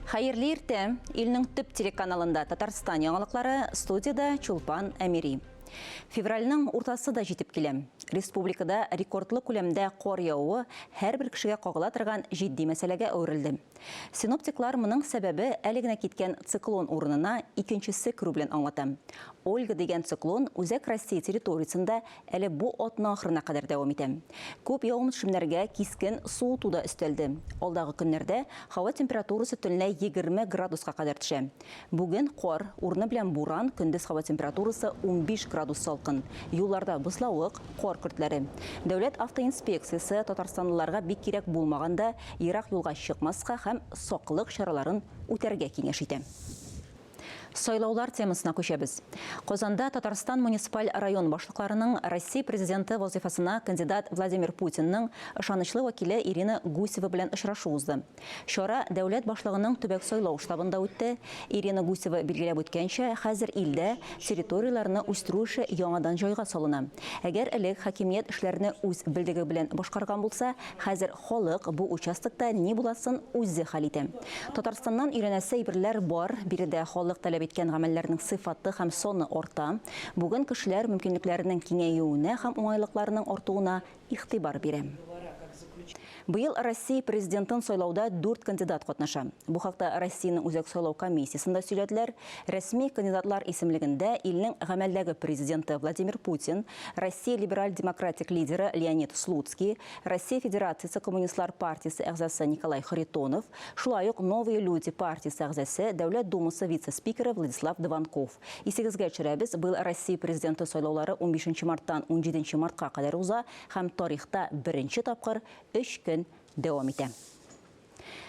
Хәерле иртә! Илнең төп телеканалында Татарстан яңалыклары, студиядә Чулпан Әмири. Февральнең уртасы да җитеп килә. Республикада рекордлы күләмдә кар явуы һәрбер кешегә кагыла торган җитди мәсьәләгә әверелде. Синоптиклар моның сәбәбе әле генә киткән циклон урынына икенчесе керү белән аңлата. Ольга дигән циклон Үзәк Россия территориясендә әле бу атна ахырына кадәр дәвам итә. Күп явым-төшемнәргә кискен суыту да өстәлде. Алдагы көннәрдә һава температурасы төнлә 20 градуска кадәр төшә. Бүген кар, урыны белән буран, көндез һава температурасы 15 градус салкын. Юлларда бозлавык, кар көртләре. Дәүләт автоинспекциясе татарстанлыларга бик кирәк булмаганда ерак юлга чыкмаска һәм саклык чараларын үтәргә киңәш итә. Сайлаулар темасына күчәбез. Казанда Татарстан муниципаль район башлыкларының Россия Президенты вазыйфасына кандидат Владимир Путинның ышанычлы вәкиле Ирина Гусева белән очрашу узды. Чара дәүләт башлыгының төбәк сайлау штабында үтте. Ирина Гусева билгеләп үткәнчә, хәзер илдә территорияләрне үстерү эше яңадан җайга салына. Әгәр элек хакимият эшләрне үз белдеге белән башкарган булса, хәзер Халык бу участокта ни буласын үзе хәл итә. Татарстаннан өйрәнәсе әйберләр бар, биредә халык таләп иткән гамәлләрнең сыйфаты һәм саны арта. Бүген кешеләр мөмкинлекләренең киңәюенә һәм уңайлыкларының артуына игътибар бирә. Быел Россия Президентын сайлауда дүрт кандидат катнаша. Бу хакта Россиянең Үзәк сайлау комиссиясендә сөйләделәр. Рәсми кандидатлар исемлегендә илнең гамәлдәге Президенты Владимир Путин, Россия либераль-демократик лидеры Леонид Слуцкий, Россия Федерациясе Коммунистлар партиясе әгъзасы Николай Харитонов, шулай ук Новые люди партиясе әгъзасы, Дәүләт Думасы вице-спикеры Владислав Дованков. Исегезгә төшерәбез, быел Россия Президенты сайлаулары унбишенче марттан унҗиденче мартка кадәр уза һәм тарихта беренче тапкыр өч көн дәвам итә.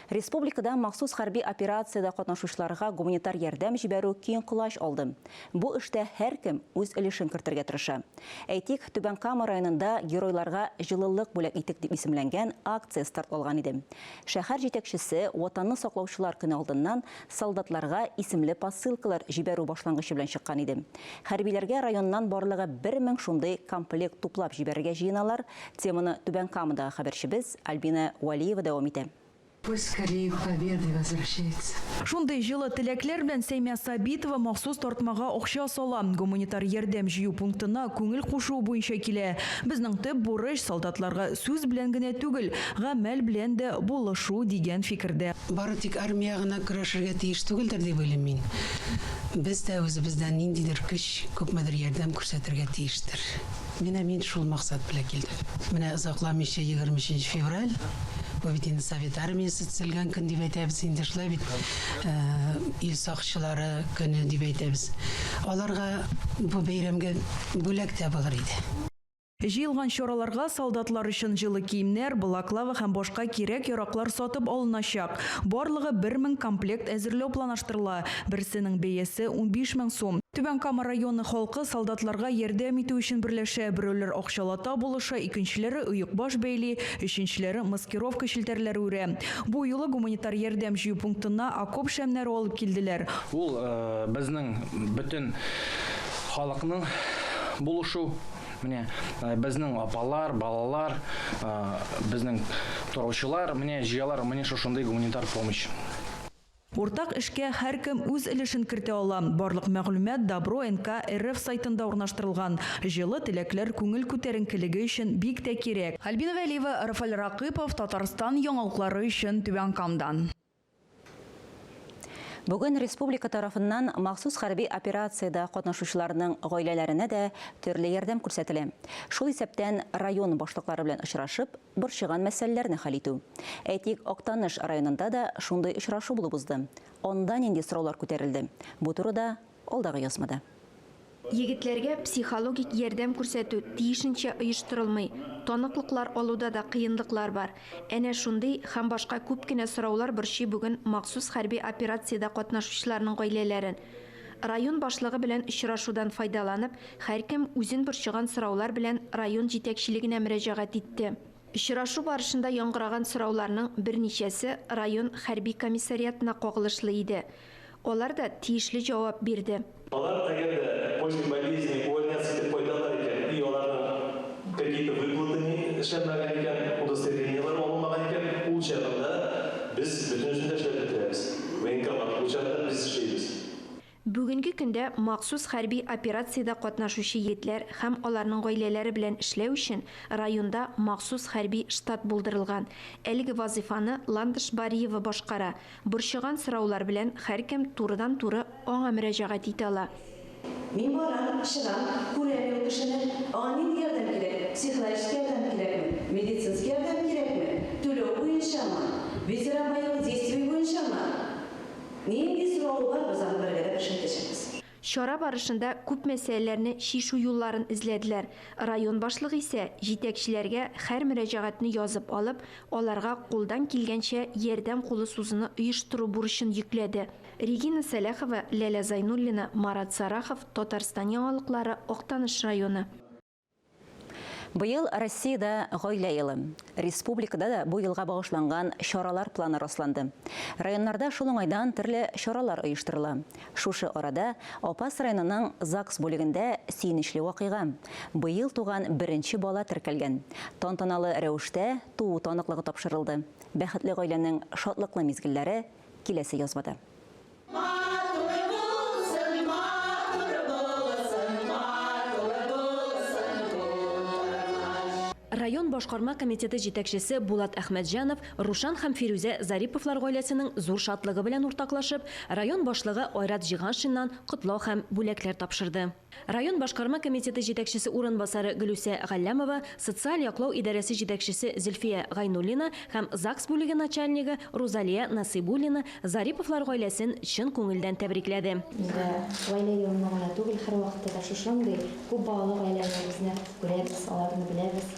Республикада махсус хәрби операциядә катнашучыларга гуманитар ярдәм җибәрү киң колач алды. Бу эштә һәркем үз өлешен кертергә тырыша. Әйтик, Түбән Кама районында Геройларга җылылык бүләк итик дип исемләнгән акция старт алган иде. Шәһәр җитәкчесе Ватанны саклаучылар көне алдыннан солдатларга исемле посылкалар җибәрү башлангычы белән чыккан иде. Хәрбиләргә районнан барлыгы 1000 шундый комплект туплап җибәрергә җыеналар. Теманы Түбән Камадагы хәбәрчебез Альбина Вәлиева дәвам итә. Пусть скорее победой возвращается. Шундый җылы теләкләр белән Сәймә Сабитова махсус тартмага акча сала. Гуманитар ярдәм җыю пунктына күңел кушуы буенча килә. Безнең төп бурыч, солдатларга сүз белән генә түгел, гамәл белән дә булышу, дигән фикердә. Бары тик армия гына көрәшергә тиеш түгелдер дип уйлыйм мин. Без дә үзебездән ниндидер көч, күпмедер ярдәм күрсәтергә тиештер. Менә мин шул максат белән килдем. Менә озакламыйча 23 февраль, бу бит инде Совет армиясе төзелгән көн дип әйтәбез инде, шулай бит, ил сакчылары көне дип әйтәбез. Аларга бу бәйрәмгә бүләк тә булыр иде. Җыелган чараларга солдатлар өчен җылы киемнәр, балаклава һәм башка кирәк-яраклар сатып алыначак. Барлыгы 1000 комплект әзерләү планаштырыла, берсенең бәясе 15 мең сум. Түбән Кама районы халкы солдатларга ярдәм итү өчен берләшә, берәүләр акчалата булыша, икенчеләре оекбаш бәйли, өченчеләре маскировка челтәрләре үрә. Бу юлы гуманитар ярдәм җыю пунктына окоп шәмнәре алып килделәр. Ул безнең бөтен халыкның булышу. Менә безнең апалар, балалар, безнең торучылар менә җыялар менә шушындый гуманитар помощь. Уртак эшкә һәркем үз өлешен кертә ала. Барлык мәгълүмат Добро НК РФ сайтында урнаштырылган. Җылы теләкләр күңел күтәренкелеге өчен бик тә кирәк. Альбина Вәлиева, Рафаль Ракыпов, Татарстан яңалыклары өчен Түбән Камадан. Бүген республика тарафыннан махсус хәрби операциядә катнашучыларның гаиләләренә дә төрле ярдәм күрсәтелә. Шул исәптән район башлыклары белән очрашып, борчыган мәсьәләләрне хәл итү. Әйтик, Актаныш районында да шундый очрашу булып узды. Анда нинди сораулар күтәрелде? Бу турыда алдагы язмада. Егетләргә психологик ярдәм күрсәтү тиешенчә оештырылмый, таныклыклар алуда да кыенлыклар бар. Әнә шундый һәм башка күп кенә сораулар борчый бүген махсус хәрби операциядә катнашучыларның гаиләләрен. Район башлыгы белән очрашудан файдаланып, һәркем үзен борчыган сораулар белән район җитәкчелегенә мөрәҗәгать итте. Очрашу барышында яңгыраган сорауларның берничәсе район хәрби комиссариатына кагылышлы иде. Алар да тиешле җавап бирде. Алар әгәр дә после болезни увольняться итеп кайталар икән и аларның какие-то выплаты ни эшләнмәгән икән, удостоверениеләре алынмаган икән, ул чагында без бөтенесен дә эшләп бетерәбез. Бүгенге көндә махсус хәрби операциядә катнашучы егетләр һәм аларның гаиләләре белән эшләү өчен районда махсус хәрби штат булдырылган. Әлеге вазыйфаны Ландыш Бариева башкара. Борчыган сораулар белән һәркем турыдан-туры аңа мөрәҗәгать итә ала. Мин барам, чыгам, күрәм мин ул кешене, аңа нинди ярдәм кирәк, психологический ярдәм кирәкме, медицинский ярдәм кирәкме, түләү буенчамы, ветеран боевых действий буенчамы, нинди соравы бар, без аны бергәләп эш итәчәкбез. Чара барышында күп мәсьәләләрне чишү юлларын эзләделәр. Район башлыгы исә җитәкчеләргә һәр мөрәҗәгатьне язып алып, аларга кулдан килгәнчә ярдәм кулы сузуны оештыру бурычын йөкләде. Регина Сәләхова, Ләлә Зайнуллина, Марат Сарахов, Татарстан яңалыклары, Актаныш районы. Быел Россиядә Гаилә елы. Республикада да бу елга багышланган чаралар планы расланды. Районнарда шул уңайдан төрле чаралар оештырыла. Шушы арада Апас районының ЗАГС бүлегендә сөенечле вакыйга, быел туган беренче бала теркәлгән. Тантаналы рәвештә туу таныклыгы тапшырылды. Бәхетле гаиләнең шатлыклы мизгелләре киләсе язмада. Матур булсын, матур булсын, матур булсын бу тормыш. Район башкарма комитеты җитәкчесе Булат Әхмәтҗанов Рушан һәм Фирүзә Зариповлар гаиләсенең зур шатлыгы белән уртаклашып, район башлыгы Айрат Җиһаншиннан котлау һәм бүләкләр тапшырды. Район башкарма комитеты җитәкчесе урынбасары Гөлүсә Галләмова, социаль яклау идарәсе җитәкчесе Зөлфия Гайнуллина һәм ЗАГС бүлеге начальнигы Рузалия Насыйбуллина Зариповлар гаиләсен чын күңелдән тәбрикләде. Инде гаилә елында гына түгел, һәрвакытта да шушындый күп балалы гаиләләребезне күрәбез, аларны беләбез.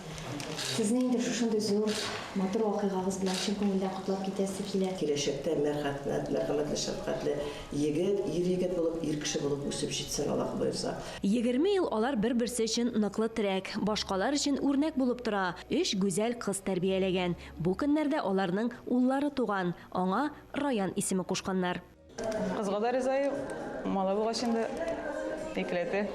Сезне инде шушындый зур, матур вакыйгагыз белән чын күңелдән котлап китәсе килә. Киләчәктә мәрхәмәтле, шәфкатьле егет, ир-егет булып, ир кеше булып үсеп җитсен, Аллаһ боерса. 20 ел алар бер-берсе өчен ныклы терәк, башкалар өчен үрнәк булып тора. Өч гүзәл кыз тәрбияләгән. Бу көннәрдә аларның уллары туган, аңа Раян исеме кушканнар. Кызга да риза, малай булгач инде икеләтә.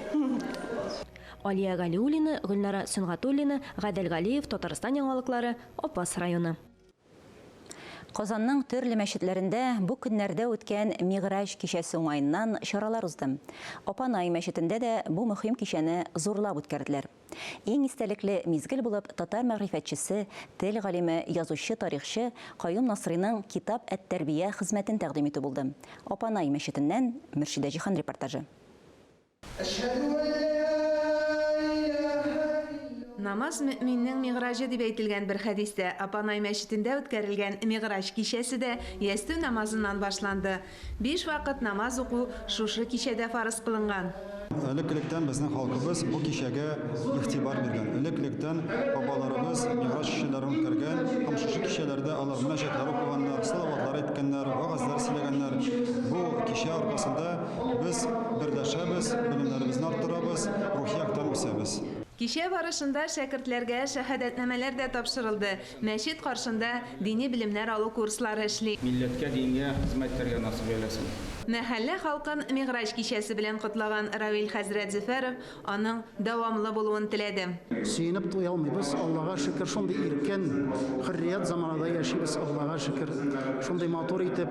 Алия Галиуллина, Гөлнара Сөнгатуллина, Гадел Галиев, Татарстан яңалыклары, Апас районы. Казанның төрле мәчетләрендә бу көннәрдә үткән Мигъраҗ кичәсе уңаеннан чаралар узды. Апанай мәчетендә дә бу мөһим кичәне зурлап үткәрделәр. Иң истәлекле мизгел булып татар мәгърифәтчесе, тел галиме, язучы, тарихчы Каюм Насыйриның Китап әт-тәрбия хезмәтен тәкъдим итү булды. Апанай мәчетеннән Мөршидә Җиһан репортажы. Намаз мөэминнең мигъраҗы дип әйтелгән бер хәдистә. Апанай мәчетендә үткәрелгән мигъраҗ кичәсе дә ястү намазыннан башланды. Биш вакыт намаз уку шушы кичәдә фарыз кылынган. Элек-электән безнең халкыбыз бу кичәгә игътибар биргән. Элек-электән бабаларыбыз мигъраҗ кичәләрен үткәргән һәм шушы кичәләрдә алар мөнәҗәтләр укыганнар, салаватлар әйткәннәр, вәгазьләр сөйләгәннәр. Бу кичә аркасында без берләшәбез, белемнәребезне арттырабыз, рухи яктан үсәбез. Кичә барышында шәкертләргә шәһадәтнамәләр дә тапшырылды. Мәчет каршында дини белемнәр алу курслары эшли. Милләткә, дингә хезмәт итәргә насыйп әйләсен. Мәхәллә халкын Мигъраҗ кичәсе белән котлаган Равил хәзрәт Зөфәров аның дәвамлы булуын теләде. Сөенеп туя алмыйбыз, Аллага шөкер, шундый иркен, хөррият заманада яшибез, Аллага шөкер. Шундый матур итеп,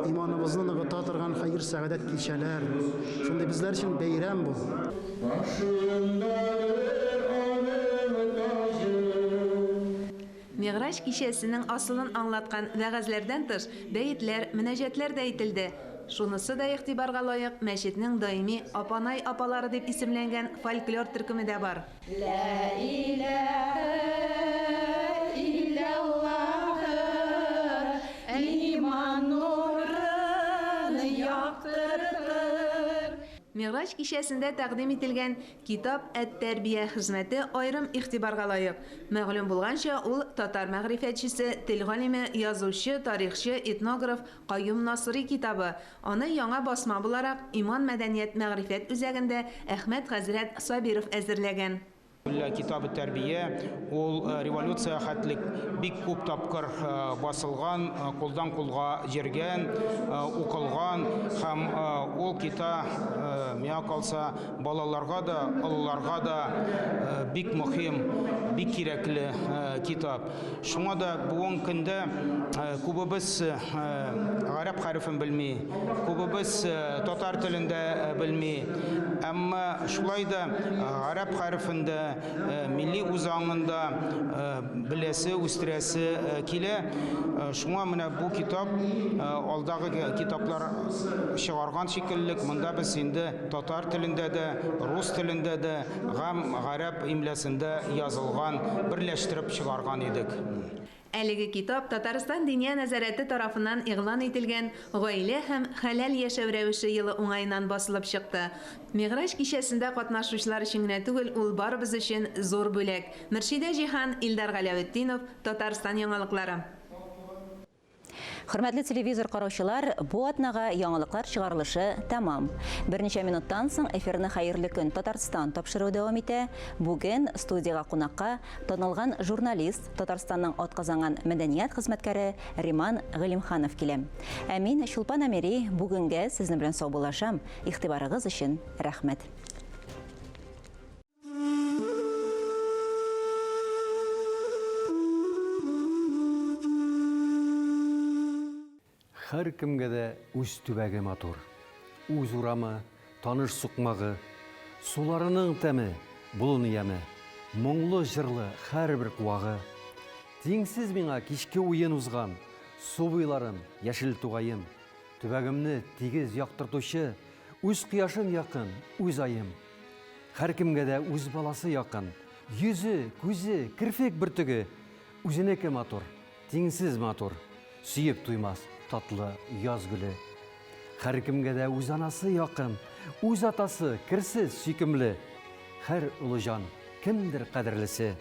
иманыбызны ныгыта торган хәер-сәгадәт кичәләр. Шундый безләр өчен бәйрәм бу. Мигъраҗ кичәсенең асылын аңлаткан вәгазьләрдән тыш, бәетләр, мөнәҗәтләр дә әйтелде. Шунысы да игътибарга лаек, мәчетнең даими Апанай апалары дип исемләнгән фольклор төркеме дә бар. Лә иләһе илляллаһы, иман нурын яктыртыр. Мигъраҗ кичәсендә тәкъдим ителгән Китап әт-тәрбия хезмәте аерым игътибарга лаек. Мәгълүм булганча, ул татар мәгърифәтчесе, тел галиме, язучы, тарихчы, этнограф Каюм Насыйри китабы. Аны яңа басма буларак Иман мәдәният мәгърифәт үзәгендә Әхмәт хәзрәт Сабиров әзерләгән. Китабы тәрбия ул революция хәтлек бик күп тапкыр басылган, кулдан кулга йөргән, укылган һәм ул кита, миңа калса, балаларга да, олыларга да бик мөһим, бик кирәкле китап. Шуңа да бүгенге көндә күбебез гарәп гарәп хәрефен белми, күбебез татар телен дә белми. Әмма шулай да гарәп хәрефен дә, милли үзаңын да беләсе, үстерәсе килә. Шуңа менә бу китап алдагы китаплар чыгарган шикелле, монда без инде татар телендә дә, рус телендә дә һәм гарәп имлясында язылган, берләштереп чыгарган идек. Әлеге китап Татарстан Диния нәзарәте тарафыннан игълан ителгән Гаилә һәм хәләл яшәү рәвеше елы уңаеннан басылып чыкты. Мигъраҗ кичәсендә катнашучылар өчен генә түгел, ул барыбыз өчен зур бүләк. Мөршидә Җиһан, Илдар Галәветдинов, Татарстан яңалыклары. Хөрмәтле телевизор караучылар, бу атнага яңалыклар чыгарылышы тәмам. Берничә минуттан соң эфирны Хәерле көн, Татарстан тапшыруы дәвам итә. Бүген студиягә кунакка танылган журналист, Татарстанның атказанган мәдәният хезмәткәре Риман Гыйлемханов килә. Ә мин, Чулпан Әмири, бүгенгә сезнең белән саубуллашам. Игътибарыгыз өчен рәхмәт. Һәркемгә дә үз төбәге матур. Үз урамы, таныш сукмагы, суларының тәме, болын яме, моңлы җырлы һәрбер куагы. Тиңсез миңа кичке уен узган, су буйларым, яшел тугаем. Төбәгемне тигез яктыртучы, үз кояшым якын, үз аем. Һәркемгә дә үз баласы якын. Йөзе, күзе, керфек бөртеге, үзенеке матур, тиңсез матур, сөеп туймас татлы яз гөле. Һәркемгә дә үз анасы якын, үз атасы, керсез, сөйкемле. Һәр олы җан, кемдер кадерлесе,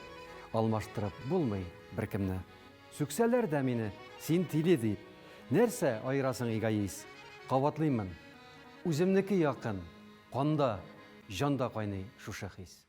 алмаштырып булмый беркемне. Сүксәләр дә мине, син тиле дип, нәрсә аерасың, эгоист? Кабатлыймын, үземнеке якын, канда, җанда кайный шушы хис.